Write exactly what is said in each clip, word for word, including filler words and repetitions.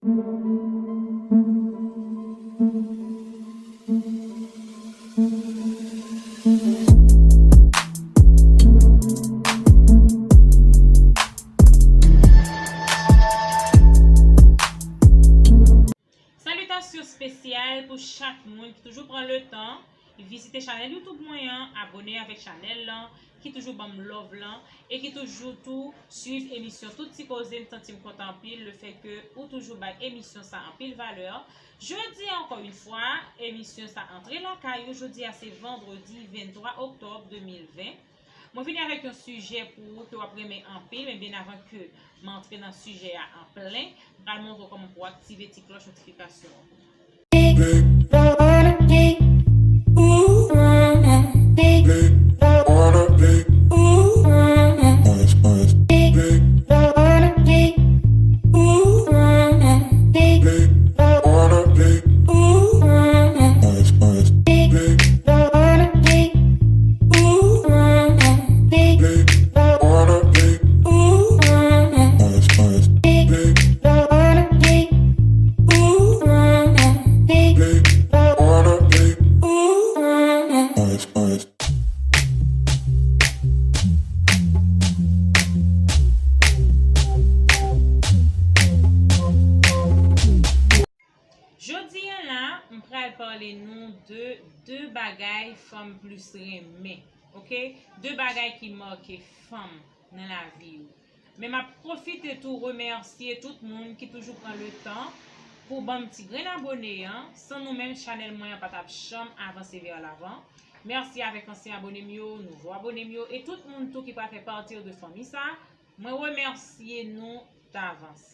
Salitasyon espesyal pou chak moun ki toujou pran letan vizite chanèl YouTube mwen an, abòne avèk chanèl lan, ki toujou ban m love lan e ki toujou tou swiv emisyon Tout Ti Koze. M santi m kontan anpil lefètke ou toujou bay emisyon sa anpil valè. Jodi a, ankò yon fwa, emisyon sa antre lakay ou. Jodi a se vandredi venntwa oktòb de mil ven. Mwen vini avèk yon sijè pou ou ke w ap renmen anpil, men byen avan ke m antre nan sijè a an plen, m pral montre w kòman pou w aktive ti klòch notifikasyon an. Jodi a la, m pral pale nou de de bagay fanm plis renmen, oke? De bagay ki make fanm nan lavi yo. Men m ap pwofite tou remèsye tout moun ki toujou pran letan pou ban m ti grenn abòne an. San nou menm, chanèl mwen an pa t ap janm avanse vè lavan. Mèsi avèk ansyen abòne m yo, nouvo abòne m yo e tout moun tou ki pral fè pati de fanmi sa. Mwen remèsye nou davans.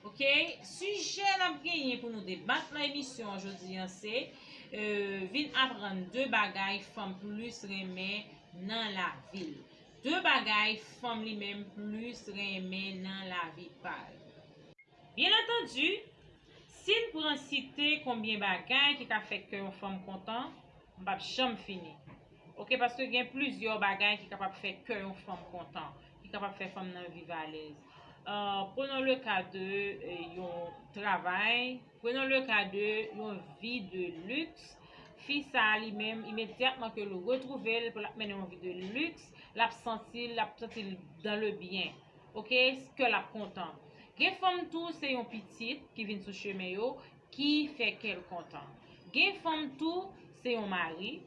Oke, sijè n ap genyen pou nou debat nan emisyon an jodi a se, euh, vin aprann de bagay fanm plis renmen nan lavi l. De bagay fanm li menm plis renmen nan lavi pa l. Byen antandi, si n pran site konbyen bagay ki ka fè kè yon fanm kontan, m p ap janm fini. Oke, paske gen plizyè bagay ki kapab fè kè yon fanm kontan, ki kapab fè fanm nan viv alèz. Euh, prenons le cas de, euh, yon travay, prenons le cas de yon vi de luxe. Fi sa a li menm, imedyatman ke l retwouve l, pou l ap mennen yon vi de luxe, l ap santi l, l ap santi l dans le bien. Oke, kè l ap kontan. Gen fanm tou, se yon pitit ki vin sou chemen yo, ki fè kè l kontan. Gen fanm tou, se yon mari,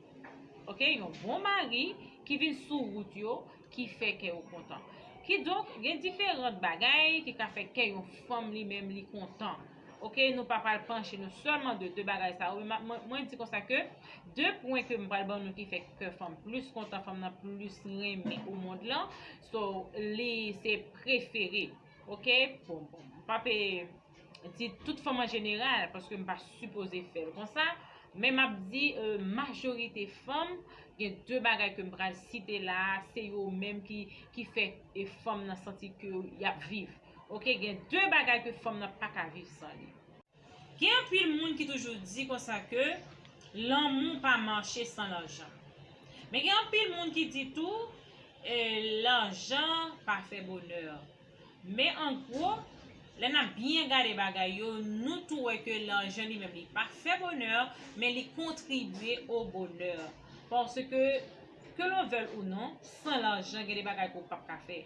oke, yon bon mari ki vin sou wout yo, ki fè kè yo kontan. Kidonk, gen diferan bagay ki ka fè kè yon fanm li menm li kontan. Oke, nou pa pral panche nou sèlman de de bagay sa yo, men mwen, mwen di konsa ke de pwen ke m pral ban nou ki fè kè fanm plis kontan, fanm nan plis renmen o mond lan, so, li se prefere. Oke? Bon, bon, m p ap, eh, di tout fanm an jeneral, paske m pa sipoze fè l konsa, men m ap di, euh, majorite fanm, gen de bagay ke m pral site la a, se yo menm ki, ki fè, eh, fanm nan santi ke y ap viv. Oke? Gen de bagay ke fanm nan pa ka viv san li. Gen anpil moun ki toujou di konsa ke lanmou pa mache san lajan. Men gen anpil moun ki di tou, eh, lajan pa fè bonè. Men an gwo, lè n ap byen gade bagay yo, nou tou wè ke lajan li menm li pa fè bonè, men li kontribye o bonè. Paske, que l'on veuille ou non, san lajan, gen de bagay ke w p ap ka fè.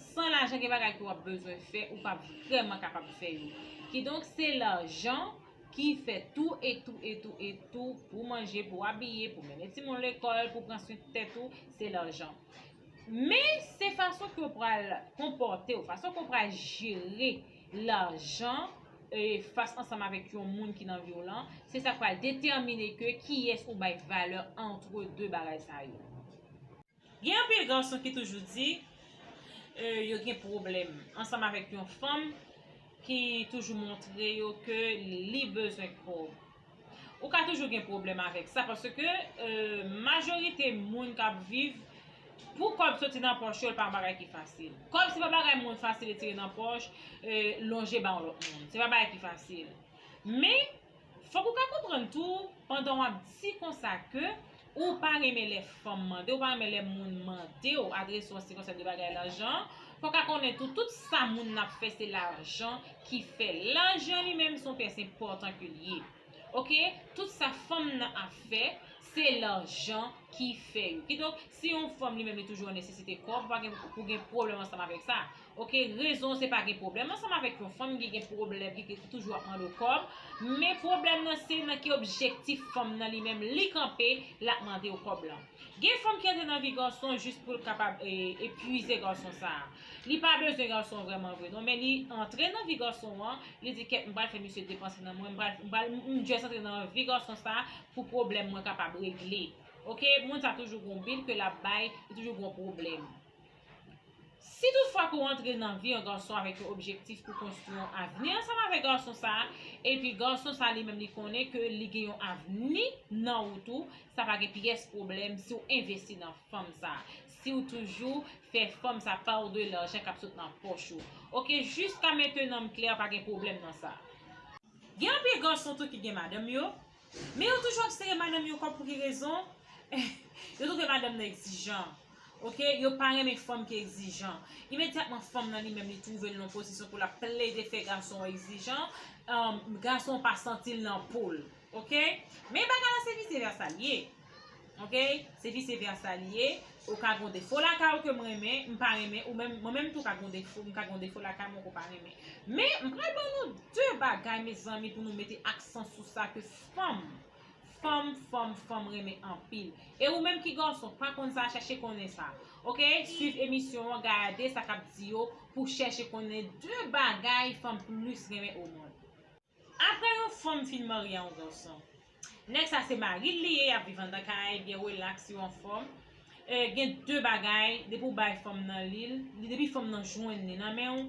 San lajan, gen bagay ke w ap bezwen fè, ou p ap vrèman kapab fè yo. Kidonk, se lajan ki fè tou e tou e tou e tou pou manje, pou abiye, pou mennen timoun lekòl, pou pran swen tèt ou, se lajan. Men, se fason ke w pral konpòte w, fason ke w pral jere lajan, e, fas ansanm avèk yon moun ki nan vi w lan, se sa k pral detèmine ke kiyès ou bay valè antre de bagay sa yo. Gen anpil gason ki toujou di, e, yo gen pwoblèm ansanm avèk yon fanm ki toujou montre yo ke li bezwen kòb. Ou ka toujou gen pwoblèm avèk sa, paske, e, majorite moun k ap viv, pou kòb soti nan pòch yo, l pa yon bagay ki fasil. Kòb se pa bagay moun fasil retire nan pòch, e, lonje ba yon lòt moun. Se pa bagay ki fasil. Men, fòk ou ka konprann tou, pandan w ap di konsa ke ou pa renmen lè fanm mande, ou pa renmen lè moun mande w, adrese w an se ki konsène de bagay lajan, Fò w ka konnen tou, tout sa moun nan ap fè, se lajan ki fè l. Lajan li menm se yon pyès enpòtan ke l ye. Oke? Tout sa fanm nan ap fè, se lajan ki fè yo. Kidonk, si yon fanm li menm li toujou an nesesite kòb, pa gen pou gen pwoblèm ansanm avèk sa. Oke? Rezon se pa gen pwoblèm ansanm avèk yon fanm ki gen pwoblèm, ki, ki toujou ap mande w kòb. Men pwoblèm nan se nan ki objektif fanm nan li menm li kanpe, l ap mande w kòb lan. Gen fanm ki antre nan vi gason jis pou l kapab e, epuize gason sa a. Li pa bezwen gason vrèman vre non, men li antre nan vi gason an, li di kèt m pral fè misye depanse nan mwen, m pral, m pral, m just antre nan vi gason sa a pou pwoblèm mwen kapab regle. Oke, moun sa toujou gon bil ke l ap bay, li toujou gon pwoblèm. Si toutfwa ke w antre nan vi yon gason avèk yon objektif pou konstwi yon avni ansanm avèk gason sa a, epi gason sa a li menm li konnen ke li gen yon avni nan ou tou, sa pa gen pyès pwoblèm si w envesti nan fanm sa a. Si w toujou fè fanm sa a pa de lajan k ap sot nan pòch ou. Oke, jiska mentenan m klè, pa gen pwoblèm nan sa. Gen anpil gason tou ki gen madanm yo, men yo toujou ap sere madanm yo kòb pou ki rezon? Yo twouve madanm nan egzijan. Oke, yo pa renmen fanm ki egzijan. Imedyatman fanm nan li menm li twouve l nan yon pozisyon pou l ap plede fè gason an egzijan, um, gason an pa santi l nan po l. Oke? Men bagay la se vise vèsa l ye. Oke? Se vise vèsa l ye. Ou ka gon defo lakay ou ke m renmen, m pa renmen, ou menm, mwen menm tou ka gon defo, m ka gon defo lakay mwen ke w pa renmen. Men, m pral ban nou de bagay, mezanmi, pou nou mete aksan sou sa ke fanm, fanm, fanm, fanm renmen anpil. E ou menm ki gason, pa konn sa, chèche konnen sa. Oke? Swiv emisyon an, gade sa k ap di yo, pou chèche konnen de bagay fanm plis renmen o mond. Apre yon fanm fin marye a yon gason, nèg sa se mari l li ye, y ap viv anndan kay, byen relaks, yo anfòm. E, gen de bagay, depi w bay fanm nan li, li, depi fanm nan jwenn li nan men w,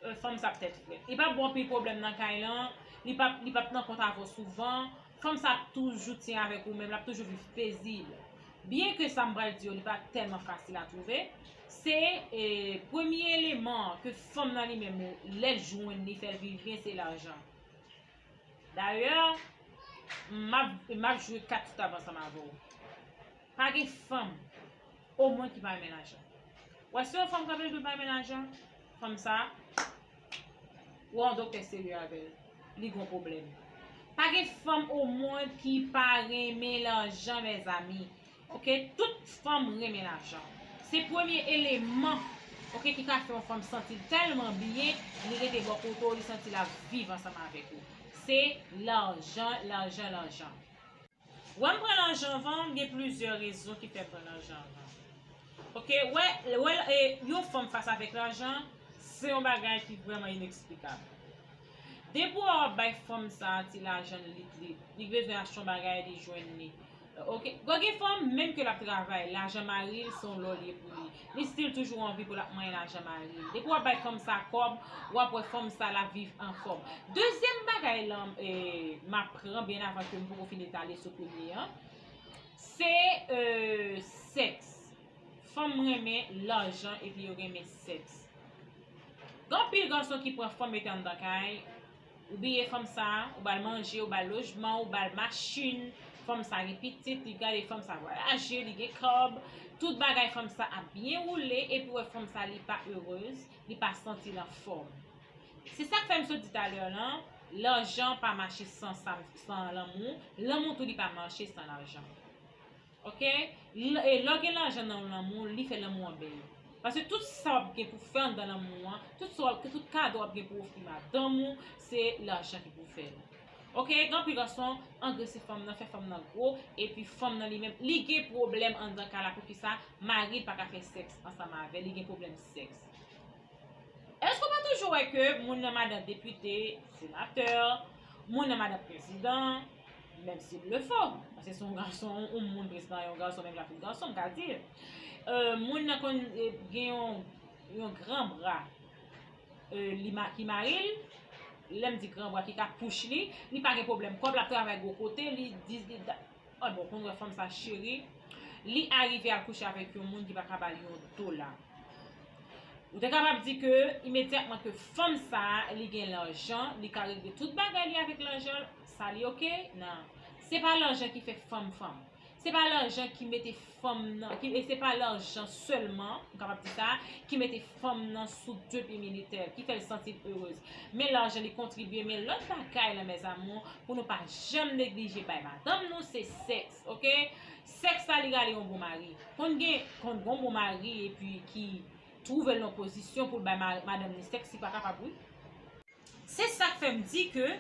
e, fanm sa ap tèt frèt. Li p ap ba w anpil pwoblèm nan kay lan, li p ap, li p ap nan kont avè w souvan, fanm sa ap toujou tyen avèk ou menm, l ap toujou viv pezib. Byen ke sa m pral di yo, li pa tèlman fasil a twouve, se, e, premye eleman ke fanm nan li menm, lè l jwenn li, fè l viv byen, se lajan. Dayè, m ap, m ap jwe kat tout ap ansanm avè w. Pa gen fanm o mond ki pa renmen lajan. W wè si yon fanm kanpe l di l pa renmen lajan, fanm sa, ou wè yon doktè serye avè l, li gon pwoblèm. Pa gen fanm o mond ki pa renmen lajan, mezanmi. Oke, tout fanm renmen lajan. Se premye eleman, oke, ki ka fè yon fanm santi l tèlman byen, li rete bò kote w, li santi l ap viv ansanm avèk ou. Se lajan, lajan, lajan. Wè m pran lajan anvan, gen plizyè rezon ki fè m pran lajan anvan. Oke, wè, wè, e, yon fanm fas avèk lajan, se yon bagay ki vrèman ineksplikab. Depi w ap bay fanm sa a ti lajan l, li, li, li bezwen achte yon bagay, li jwenn li. Oke, gwo gen fanm, menm ke l ap travay, lajan mari l se yon lò l ye pou li. Li still toujou anvi pou l ap manyen lajan mari l. Depi w ap bay fanm sa kòb, w ap wè fanm sa l ap viv anfòm. Dezyèm bagay lan, e, m ap pran byen avan ke m poko fin etale sou premye an, se, e, sèks. Fanm renmen lajan epi yo renmen sèks. Gen anpil gason ki pran fanm mete anndan kay, ou bliye fanm sa, ou ba l manje, ou ba l lojman, ou ba l machin, fanm sa gen pitit, li gade fanm sa vwayaje, li gen kòb, tout bagay fanm sa ap byen woule, epi w wè fanm sa li pa erez, li pa santi l anfòm. Se sa k fè m sot di talè lan, lajan pa mache san, san, san lanmou, lanmou tou li pa mache san lajan. Oke? L-, e lè w gen lajan nan yon lanmou, li fè lanmou an bèl. Paske tout sa w ap gen pou fè anndan lanmou an, tout sa w ap, tout kado w ap gen pou ofri madanm ou, se lajan ki pou fè l. Oke? Gen anpil gason angrese fanm nan, fè fanm nan gwo, epi fanm nan li menm, li gen pwoblèm anndan kay la. Poukisa? Mari l pa ka fè sèks ansanm avè l, li gen pwoblèm sèks. Èske w pa toujou wè ke moun nan madan depite, senatè, moun nan madan prezidan, menm si l le fo, paske se yon gason, yon moun prezidan, yon gason, menm jan tout gason, m ka di, e, moun nan konn, e, gen yon, yon gran bra, e, li ma-, ki mari l, lè m di gran bra, ki ka pouch li, li pa gen pwoblèm kòb, l ap travay gwo kote, li di, li da-, Ah bon, konn wè fanm sa cheri, li arive al kouche avèk yon moun ki pa ka ba l yon dola. Ou te kapab di ke imedyatman ke fanm sa a, li gen lajan, li ka regle tout bagay li avèk lajan, sa li oke? Nan. Se pa lajan ki fè fanm fanm. Se pa lajan ki mete fanm nan, ki, e se pa lajan sèlman, m kapab di sa, ki mete fanm nan sou de pye militè, ki fè l santi l erez. Men lajan li kontribye, men lòt bagay la, mes amours, pou nou pa janm neglije bay madanm nou, se sèks, oke? Sèks la, li rale yon bon mari. Konn gen, konn gen yon bon mari, epi ki twouve l nan pozisyon pou l bay ma-, madanm ni sèks, li pa kapab, wi. Se sa k fè m di ke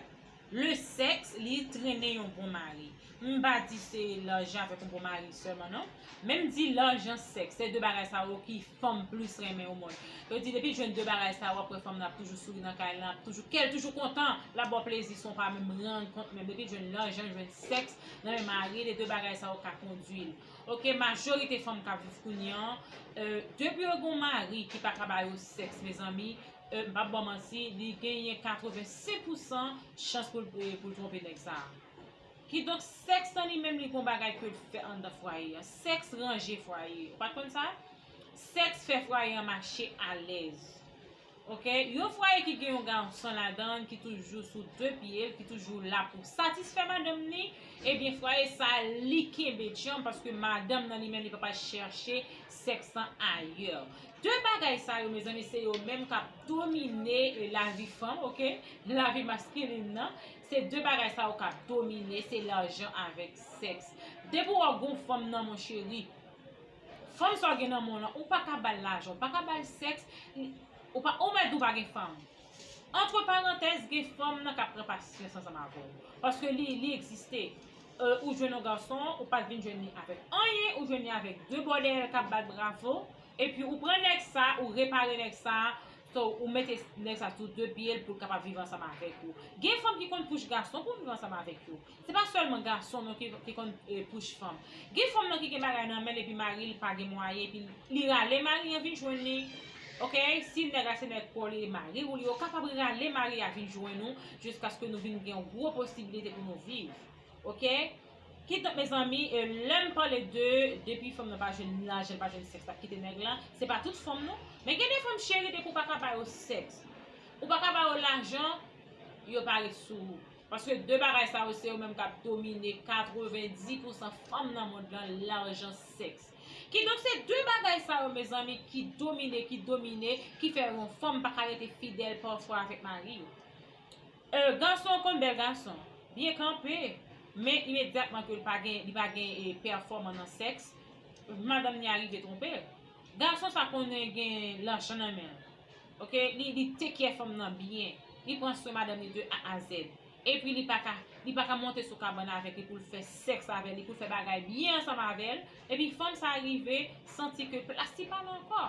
le sèks, li trennen yon bon mari. M pa di se lajan avèk yon bon mari sèlman, non. Men m di lajan, sèks, se de bagay sa yo ki fanm plis renmen o mond. Yo di depi l jwenn de bagay sa yo, w ap wè fanm nan ap toujou souri nan kay la, ap toujou, kè l toujou kontan, l ap ba w plezi san w pa menm rann kont menm. Depi l jwenn lajan, l jwenn sèks nan men mari l, e de bagay sa yo ka kondui l. Oke, majorite fanm k ap viv kounye an, euh, depi yo gen yon mari ki pa ka ba yo sèks, mezanmi, euh, m p ap ba w manti, li genyen katrevensenk pousan chans pou l, pou l twonpe nèg sa a. Kidonk, sèks nan li menm, li gon bagay ke l fè anndan fwaye a. Sèks ranje fwaye. Ou pa t konn sa? Sèks fè fwaye an mache alèz. Oke? Yon fwaye ki gen yon gason ladan l ki toujou sou de pye l, ki toujou la pou satisfè madanm ni, ebyen, fwaye sa a, li kenbe djanm paske madanm nan li menm, li pa pral chèche sèks lan ayè. De bagay sa yo, mezanmi, se yo menm k ap domine, e, lavi fanm, oke? Lavi maskilin nan. Se de bagay sa yo k ap domine, se lajan avèk sèks. Depi w wè gon fanm nan, mon cheri, fanm sa w gen nan men w lan, ou pa ka ba l lajan, ou pa ka ba l sèks, ou pa, ou mèt di w pa gen fanm. Antre parantèz, gen fanm nan k ap pran pasyans ansanm avè w. Paske li, li egziste. Euh, ou jwenn yon gason, ou pa t vin jwenn li avèk anyen, ou jwenn li avèk de bò dèyè l k ap bat bravo, epi ou pran nèg sa, ou repare nèg sa, so, ou mete nèg sa sou de pye l pou l kapab viv ansanm avèk ou. Gen fanm ki konn pouch gason pou viv ansanm avèk yo. Se pa sèlman gason non ki, ki konn, eh, pouch fanm. Gen fanm nan ki gen bagay nan men l epi mari l pa gen mwayen, epi li rale mari an vin jwenn li. Oke? Si nèg la se nèg pa w li, mari w li, yo kapab rale mari a vin jwenn ou jiskaske nou vin gen yon gwo posibilite pou nou viv. Oke? Kidonk, mezanmi, eh, lè m pale de, depi fanm nan pa jwenn lajan, pa jwenn sèks, l ap kite nèg la, se pa tout fanm non. Men gen de fanm, cheri, depi w pa ka ba yo sèks, ou pa ka ba yo lajan, yo pa ret sou ou. Paske de bagay sa yo, se yo menm k ap domine katrevendis pousan fanm nan mond lan, lajan, sèks. Kidonk, se de bagay sa yo, mezanmi, ki domine, ki domine, ki fè yon fanm pa ka rete fidèl pafwa avèk mari yo. Euh, gason konn bèl gason, byen kanpe, men imedyatman ke li pa gen, li pa gen, eh, pèfòman nan sèks, madanm ni a rive twonpe l. Gason sa konnen gen lajan nan men l. Oke, li, li take care fanm nan byen. Li pran swen madanm li de A a Z. Epi li pa ka, li pa ka monte sou kabann avèk li pou l fè sèks avè li, pou l fè bagay byen ansanm avè l. Epi fanm sa rive santi ke plas li pa la ankò.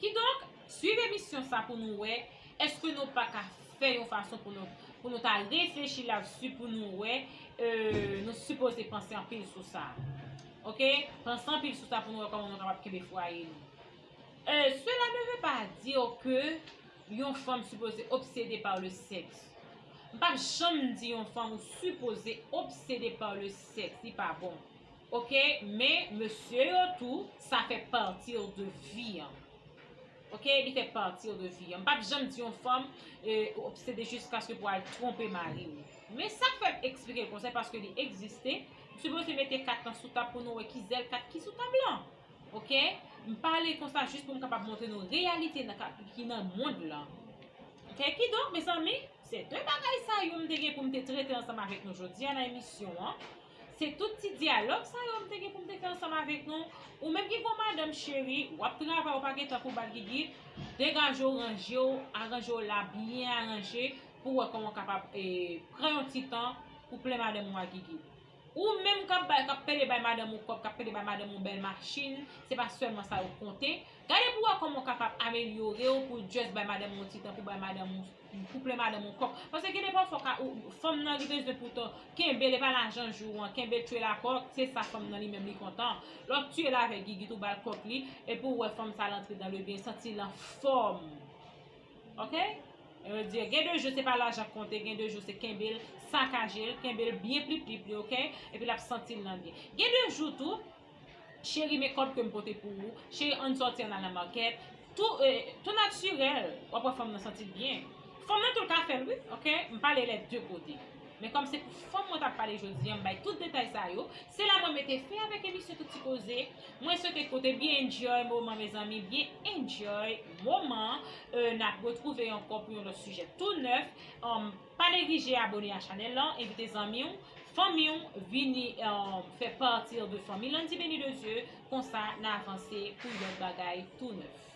Kidonk, swiv emisyon sa pou nou wè, èske nou pa ka fè yon fason pou nou, pou nou ta reflechi ladsi pou nou wè, euh, nou sipoze panse anpil sou sa. Oke? Panse anpil sou sa pou nou wè kòman nou kapab kenbe fwaye nou. Euh, cela ne veut pas dire que yon fanm sipoze obsede par le sexe. M p ap janm di yon fanm ou sipoze obsede par le sexe, li pa bon. Oke? Men mesye yo tou, sa fè pati de vi an. Oke? Li fè pati de vi an. M p ap janm di yon fanm, eh, obsede jiskaske pou al twonpe mari w. Men sa k fè m eksplike l konsa, paske li egziste. M sipoze mete kat lan sou tab pou nou wè ki zèl kat ki sou tab lan. Oke? M pale konsa jis pou m kapab montre nou reyalite nan ka, ki nan mond lan. Oke? Kidonk, mezanmi, se de bagay sa yo m te gen pou m te trete ansanm avèk nou jodi a nan emisyon an. Se tout ti dyalòg sa yo m te gen pou m te fè ansanm avèk nou. Ou menm ki gon madanm, cheri, w ap travay, ou pa gen tan pou bat gigit, degaje w, ranje w, aranje w la, byen aranje, pou w wè kòman w kapab, eh, pran yon ti tan pou plen madanm ou a gigit. Ou menm k ap bay, k ap pede bay madanm ou kòb, k ap pede bay madanm ou bèl machin, se pa sèlman sa yo konte. Gade pou w wè kòman w kapab amelyore w pou w just bay madanm ou yon ti tan, pou bay madanm ou, pou plen madanm ou kòb. Paske gen de pafwa ka, ou, fanm nan li bezwen pou w kenbe l, e pa lajan jou an, kenbe l tchwe lakòk, se sa fanm nan li menm li kontan. Lè w tchwe l avèk gigit ou ba l kòk li, epi w wè fanm sa l antre dans le bien, santi l anfòm. Oke? Yo di, gen de jou se pa lajan k konte, gen de jou se kenbe l, sakaje l, kenbe l byen pli pli pli, oke? Epi l ap santi l nan byen. Gen de jou tou, cheri, men kòb ke m pote pou ou, cheri, ann sòti, ann al nan makèt. Tou, eh, tou natirèl, w ap wè fanm nan santi l byen. Fanm nan tou l ka fè l, wi, oke? M pale lè de kote. Men kòm se pou fanm mwen t ap pale jodi a, m bay tout detay sa yo. Se la mwen mete fen avèk emisyon Tout Ti Koze. Mwen swete ke w te byen enjoy moman, mezanmi, byen enjoy moman. Euh, n ap retwouve ankò pou yon lòt sijè tou nèf. Um, pa neglije abone a chanèl lan, envite zanmi w, fanmi w, vini, um, fè pati de fanmi Landy Béni de Dieu. Konsa, n avanse pou lòt bagay tou nèf.